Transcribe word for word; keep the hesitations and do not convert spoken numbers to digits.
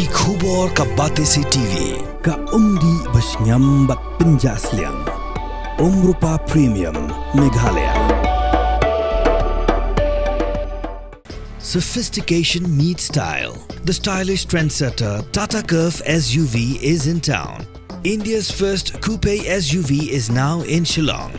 Khubor ka Batesi T V, ka umdih ba shngiam bad pynjah sliang. Umrupa Premium, Meghalaya. Sophistication meets style. The stylish trendsetter Tata Curvv S U V is in town. India's first coupe S U V is now in Shillong.